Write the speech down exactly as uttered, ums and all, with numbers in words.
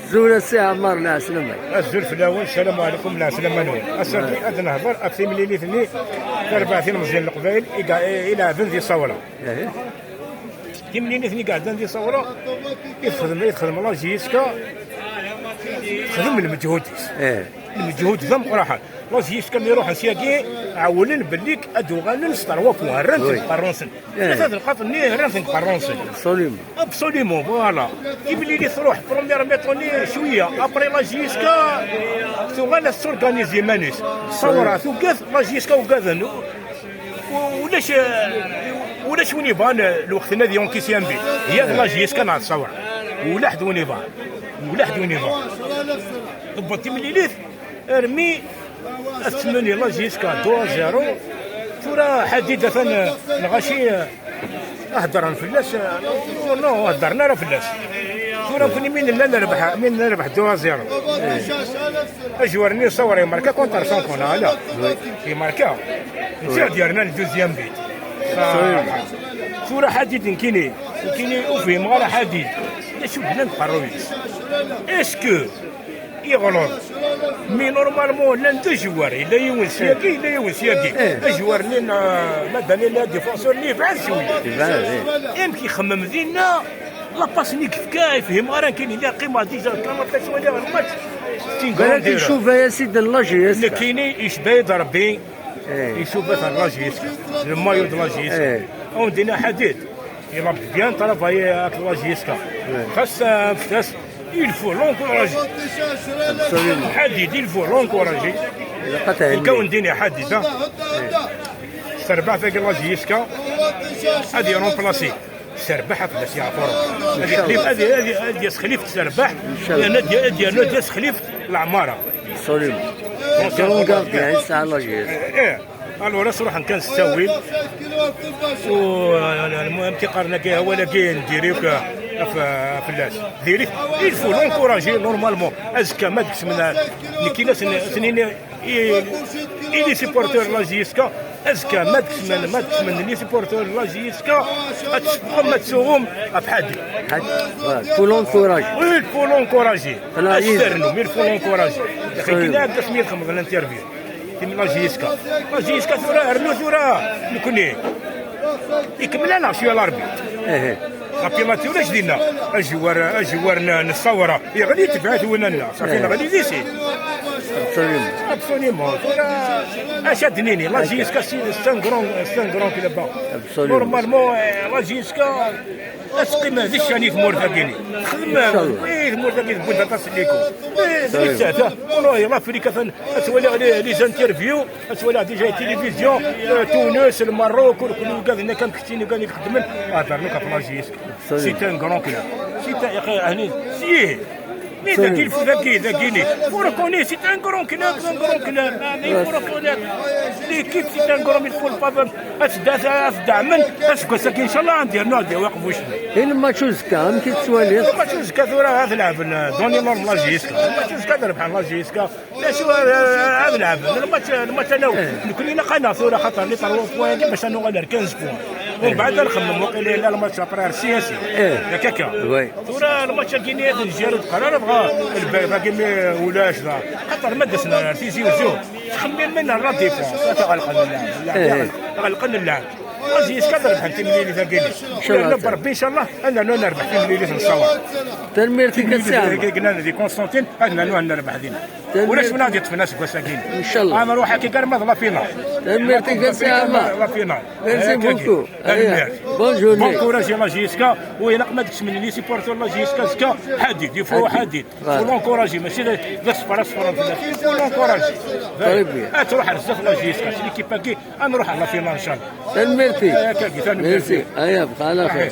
Zul a Si Ɛmar, lɛeslama. Azul fell-awen, ssalamu ɛlikum, lɛeslama-nwen. Ass-agi ad nehḍer ɣef timlilit-nni tarbaɛt ilmeẓyen n Leqbayel i ga-, i ileɛben di Ṣawra. Timlilit-nni i iɛeddan di Ṣawra, i texdem, i texdem la J S K, texdem lmeǧhud-is. Lmeǧhud d ameqqran. La J S K mi ruḥen syagi, ɛewwlen belli ad uɣalen s trois points, rran-ten deg iqerrusen. Tlata n lqaḍ-nni rran-ten deg iqerrusen. Absolument. Absolument, voilà. Timlilit truḥ, première mi-temps-nni cwiya. Après la J S K tuɣal ad tetturganizi iman-is. Ṣawra tugad, la J S K ugaden. U-, ulac, ulac win yebɣan lweqt-nni ad yenki syagi. Yat la J S K neɣ d Ṣawra. Ulaḥed win yebɣan. Ulaḥed win yebɣan. Tewweḍ timlilit, armi ad tmani la J S K deux à zéro. Tura Ḥadid atan, lɣaci, heddren fell-as. Non, heddren ara fell-as. Tura nekni mi nella nerbeḥ, mi nella nerbeḥ deux à zéro. Ajwar-nni Ṣawra imarka contre Sankon, ala. Imarka. Netta i d-yernan deuxième but. Tura Ḥadid nekni, nekni ur fhimeɣ ara Ḥadid. D acu yellan deg uqerruy-is? Est-ce que yeɣleḍ? Mais normalement llan deux joueurs, yella yiwen syagi, yella yiwen syagi. Ajwar-nni n, euh, madani, la défenseur-nni yebɛed cwiya. Yebɛed, eh. Amek ixemmem dinna? La passe-nni yefka, ur fhimeɣ ara, nekni la qqimeɣ déjà quarante ttwaliɣ lmatch. Balak icuba-yas-id la J S K. Nekni yecba-yi-d Rebbi. Icuba-t la J S K. Le maillot de la J S K. Awen-d-iniɣ Ḥadid. Il a bien travaillé avec la J S K. Xas, euh, anfet-as, il faut l'encourager. Absolument. Ḥadid, il faut l'encourager. Ilaq ad thenni. Nekk awen-d-iniɣ Ḥadid, ha. S terbaɛt-agi la J S K ad iremplasi. S terbaɛt ad fell-as yeɛfu Rebbi. Ad yexlif, ad, ad, ad yesxlif s terbaɛt. Yerna ad y-, ad yernu ad yesxlif leɛmara. Absolument. Bon, c'est un bon gardien, yesɛa la J S K. Eh, eh. Alors, ad s-ruḥen kan s ttawil. U, eh, lmuhim, tiqqaren-agi, awal-agi n diri-k, eh, f-, fell-as. Diri-k, il faut l'encourager normalement. Azekka ma d-ksmen, nekkin ad sen-, ad sen-ini, i, i les supporters n la J S K, azekka ma d-ksmen, ma d-ksmen les supporters n la J S K, ad tessefɣem, ad tsuɣem ɣef Ḥadid. Ḥadid, voilà, il faut l'encourager. Oui, il faut l'encourager. Voilà, ad s-ternum, il faut l'encourager. Ixi-, kina ad asmi txemmeḍ l'interview. Tim la J S K. La J S K tura, rnu tura, nekni. Ikemmel-aneɣ cwiya l'arbitre. Apilati ulac dinna. Ajewwar, ajewwar n, n Ṣawra. Yeɣli, tebɛet win-nneɣ. Safi, neɣli di sin. Absolument. Absolument. Tura, acu ad d-nini? La J S K c'est, c'est un grand, c'est un grand club. Absolument. Normalement, euh, la J S K ad teqqim d ccan i tmurt-agi-ni. Texdem, inchallah, i tmurt-agi tewwi-d aṭas n liku. Eh, d nettat, ah. Wallahi, l'Afrique atan, ad twaliɣ les, les interviews, ad twaliɣ déjà les télévisions, euh, Tunes, Lmerruk, ur kul ugaden akka am keččini ugaden i ixeddmen. Heddren akk ɣef la J S K. C'est un grand club. C'est un, euh, euh, si. Mais dagi, dagi, dagi-ni. Faut reconnaître, c'est un grand club, un grand club. Ah, mais il faut reconnaître. L'équipe, c'est un grand, il faut le pas. Ad tedda, ad tedɛmen, aseggas-agi, inchallah, ad yernu ad yawi aqbuc-nni. I lmatch uzekka, amek i tettwaliḍ? Lmatch uzekka tura ad lɛeben, euh, Doni Norm la J S K. Lmatch uzekka ad rebḥen la J S K. D acu, euh, ad lɛeben? Lmatch, lmatch anaw. Nekni ilaq-aneɣ tura xaṭer les trois points-agi bac ad nuɣal ar quinze points. Umbeɛd ad nxemmem waqila yella lmatch après ar C S I. Yak akka. Tura lmatch-agi-nni ad njired qrara dɣa lbab-agi mi ulac da. Xaṭer ma d-asen ar Tizi Uzzu, ttxemmimen ar la défense, ad ɣelqen llɛeb. Ɣelqen llɛeb. Azi yeskader bḥan timlilit-agi-nni. Inchallah. Yerna Rebbi, inchallah, ad nernu ad nerbeḥ timlilit n Ṣawra. Tanemmirt-ik a Si Ɛmer. Timlilit-agi yellan di Constantine, ad nernu ad nerbeḥ dinna. Tanemmirt. Ulac win ad yeṭṭfen aseggas-agi-nni. Inchallah. Ad nruḥ akka arma d la finale. Tanemmirt-ik a Si Ɛmer. La finale. Merci beaucoup. Tanemmirt. Bonne journée. Bon courage à la J S K. U ilaq ma d-ksmen les supporters n la J S K azekka, Ḥadid, il faut Ḥadid. Ḥadid. Voilà. Faut l'encourager, mačči d, d aṣeffer, aṣeffer n fell-as. Faut l'encourager. Très bien. Ad truḥ ar zdat la J S K, s l'équipe-agi, ad nruḥ ar la finale, inchallah. Tanemmirt-ik. Merci. Aya, bqa ɛla xir.